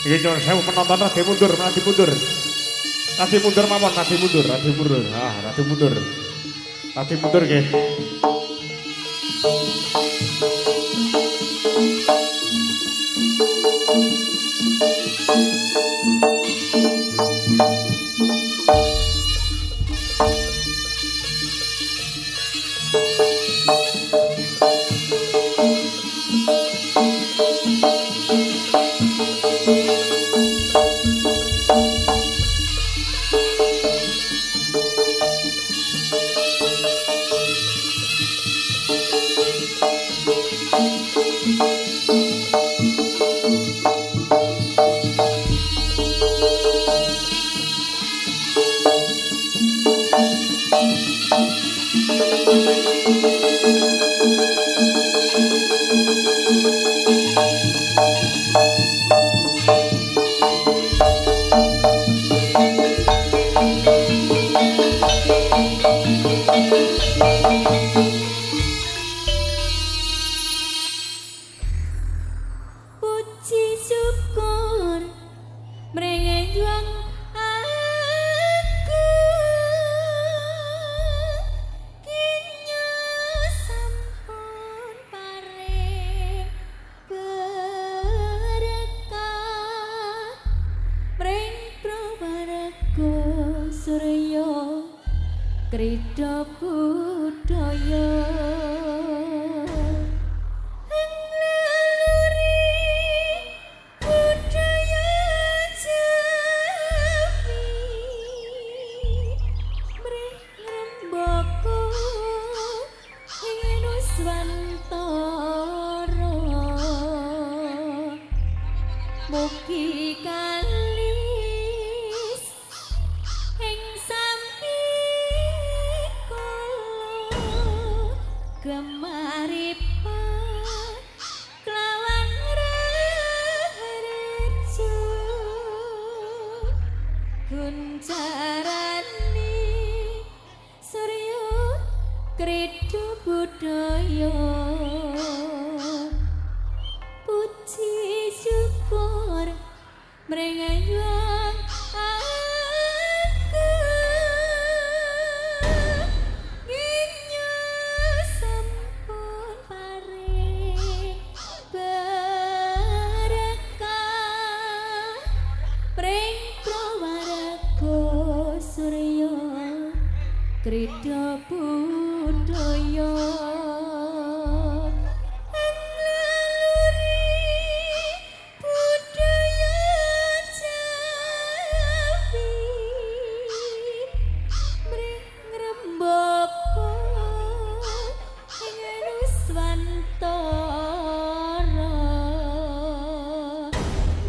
Iki nyuwun sewu penonton rada mundur, rada mundur. Rada mundur mawon, rada mundur, rada mundur. Ah, rada mundur. Rada mundur nggih. Puji syukur mring Hyang Agung kinyo sampun paring berkah mring prawarga surya krida budaya. Mugi kalis ing sambi kala gemaripa kelawan raharjo guncarani surya krida budaya. Puji syukur mring Hyang Agung kinyo sampun paring berkah pring prawarga surya krida budaya.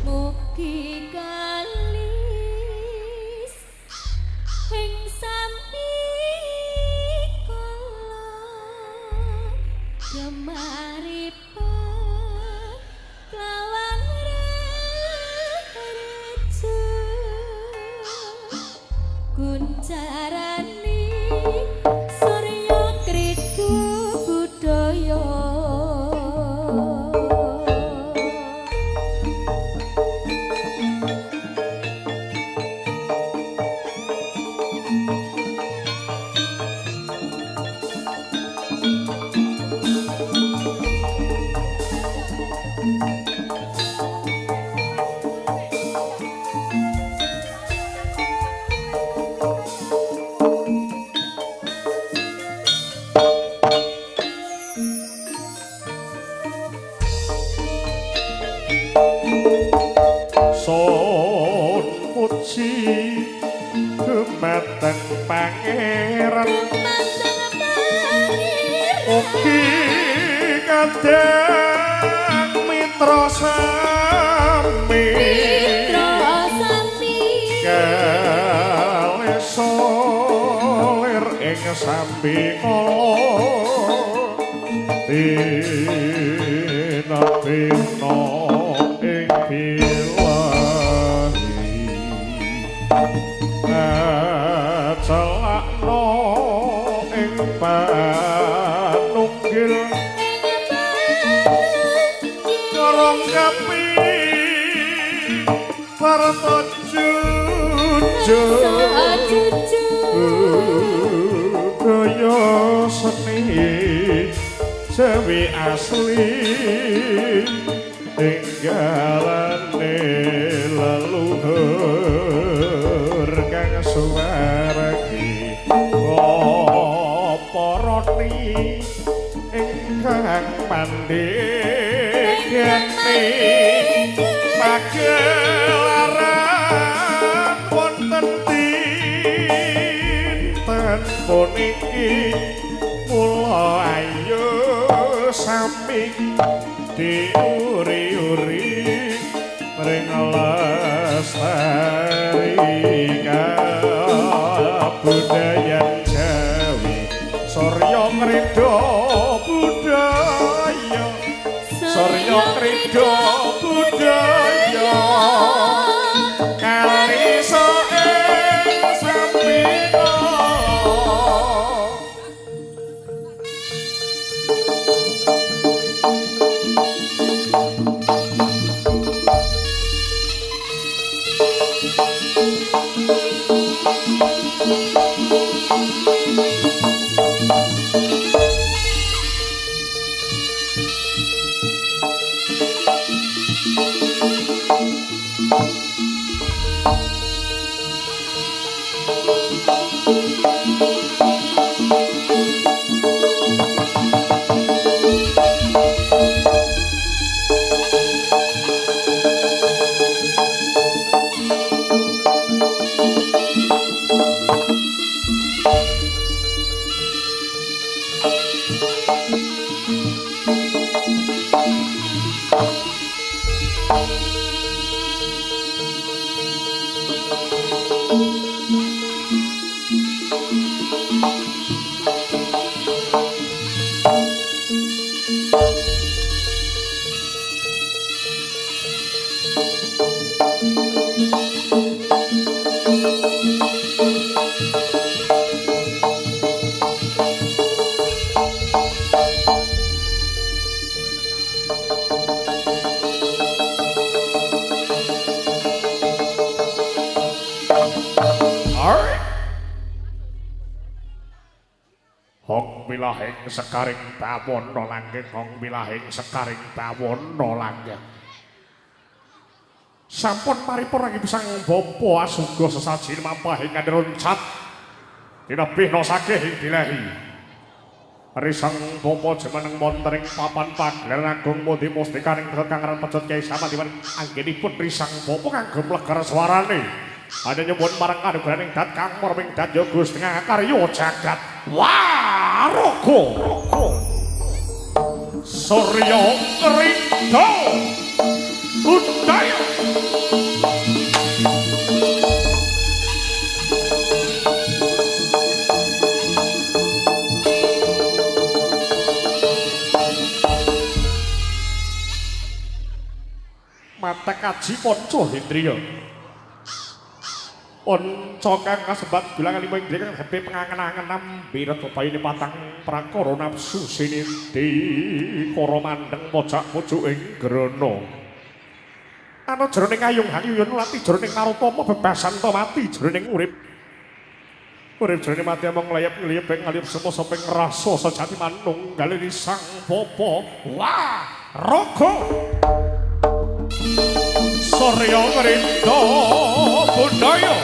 Mugi kalis ing sambi kala gemaripa kelawan raharjo guncarani surya krida budaya. Sun puji dumateng pangeran ugi kadang mitra sami kalih solir ing sambi kala dina dina ing bilahi celakno ing panunggil rong kapi Jujur Budaya seni Jawi asli tinggalane leluhur kang suwargi parani ingkang pandhegani pagelaran wonten dinten puniki mula ayo sami diuri-uri mring lestari kabudayan Jawi. Surya ngridha budaya, surya ngridha budaya, kalisa ing samina. Hong wilahing sekaring bawana langgeng, hong wilahing sekaring bawana langgeng. Sampun paripurna sang bapa asuga sesaji mampahing kanroncat tinebihna sakeh ing dilehi. Risang bapa jumeneng wonten ing papan pagelaran agung pundi mustikaning kang aran pecut Kyai Samandiman anggenipun risang bapa kanggo mlegar swarane. Ana nyuwun marang kanugrahaning dat kang marming dat ya Gusti karya jagat waraga. Surya ngridha budaya. Mata kaji panca indriya. Panca kang kasebat gulangan lima indriya kang hepe pengangen-angen nambi redobayine patang prakara nafsu sinindi kara mandeng pojak pucuk ing grana. Ana jroning ayung hayuyun lati jroning narotama bebasan ta mati jroning urip. Urip jroning mati among nglayap ngliyep ing ngaliyep semasa ping rasa sejati manunggal sang bapa waraga. Surya ngridha budaya.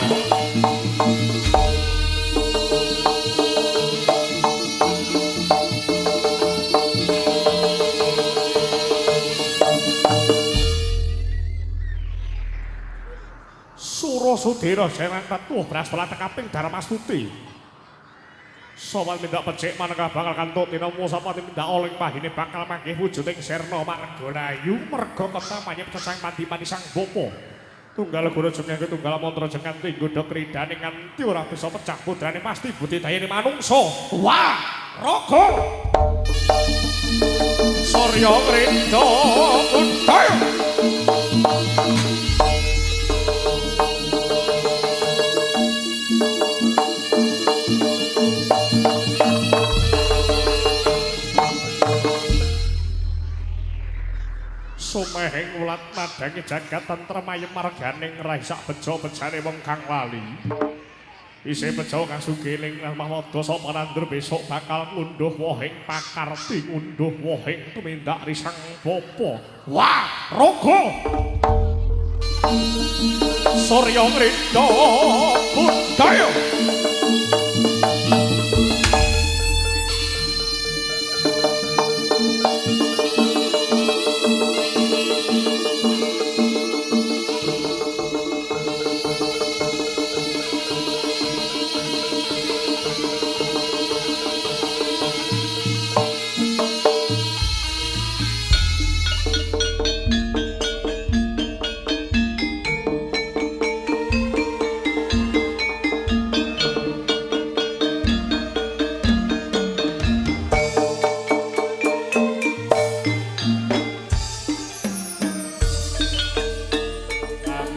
Sura Sudira jayan tetuh brastala tekaping Darmastuti. Sowan mindak becik maneka bakal kantuk tinemu sapa mindak oling pahine bakal manggih wujuding sirna marga layu merga ketamanye pecang pandi-pandi sang bapa. Tunggal guru jengke tunggal mantra jenganti nggodha kridane nganti ora bisa pecah pudrane pasti budidayane manungsa. Wah, raga. Surya ngridha budaya. Semehing ulat madangi jagat tentrem ayem marganing raih sak bejo-bejane wong kang lali. Isih bejo kang sugih ning Mahmada sapa nandur besok bakal ngunduh wohing pakarti ngunduh wohing tumindak risang bapa. Wah, raga. Surya ngrinda budaya.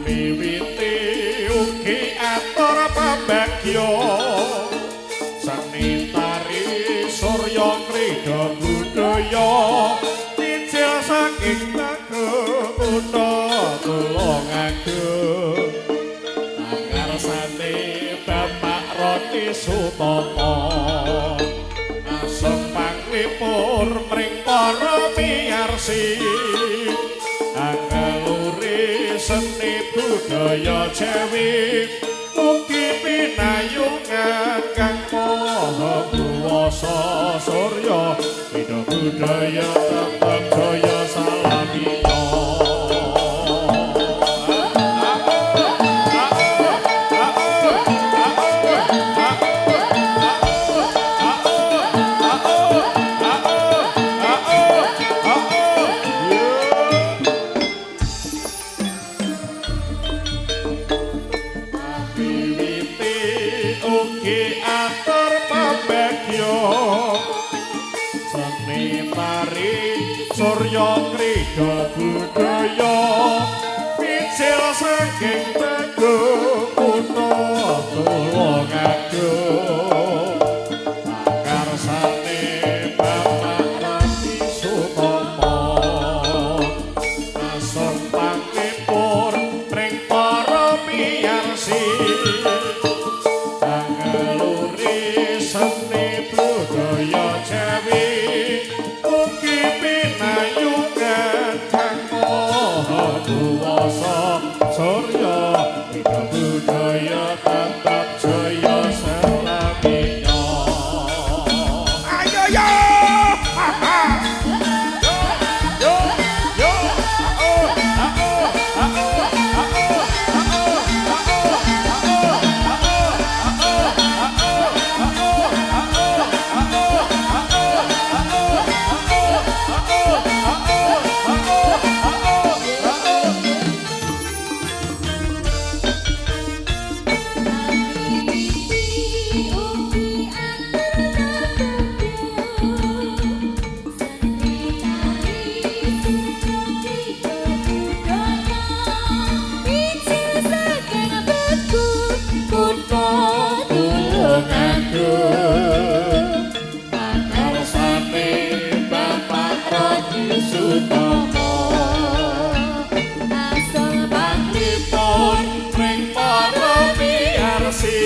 Miwiti ugi atur pabagya seni tari surya krida budaya mijil saking Bagong kutha Tulungagung pangarsane Bapak Roti Sutopo asung panglipur mring para miyarsi angeluri seni budaya Jawi mugi pinayungan kang maha kuwasa surya krida budaya tetep jaya salamina. Wiwiti ugi atur pabagya seni tari surya krida budaya mijil saking Bagong kutha Tulungagung pangarsane Bapak Rati Sutopo asung panglipur mring para miyarsi angeluri seni budaya Jawi mugi pinayungan kang maha kuwasa surya krida budaya tetep jaya salamina. Ayo yo ha ha yo yo yo oh oh oh oh Ugi atur seni tari surya krida budaya mijil saking Bagong kutha Tulungagung Pangarsane Bapak Roti Sutopo asung panglipur mring para miyarsi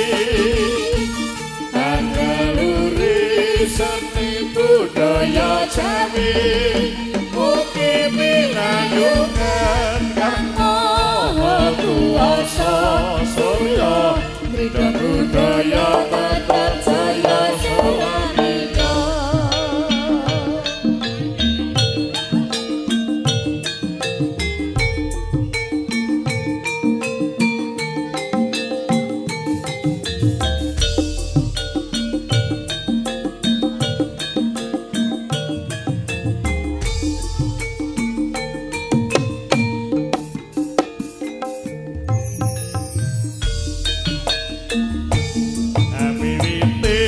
angeluri seni budaya Jawi mugi pinayungan kang maha kuwasa surya krida budaya tetep jaya salamina. Miwiti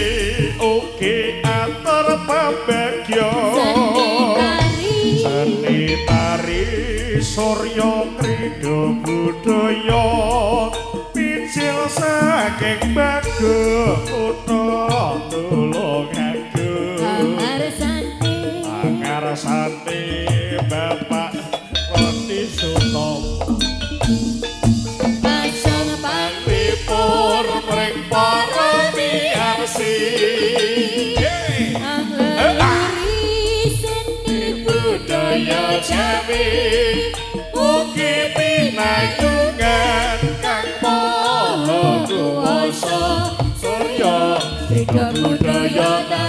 ugi atur pabagya Seni tari seni tari surya krida budaya mijil saking Bagong kutha Tulungagung pangarsane pangarsane Bapak Roti sami ugi pinayungan kang maha kuwasa. Surya Trida budaya.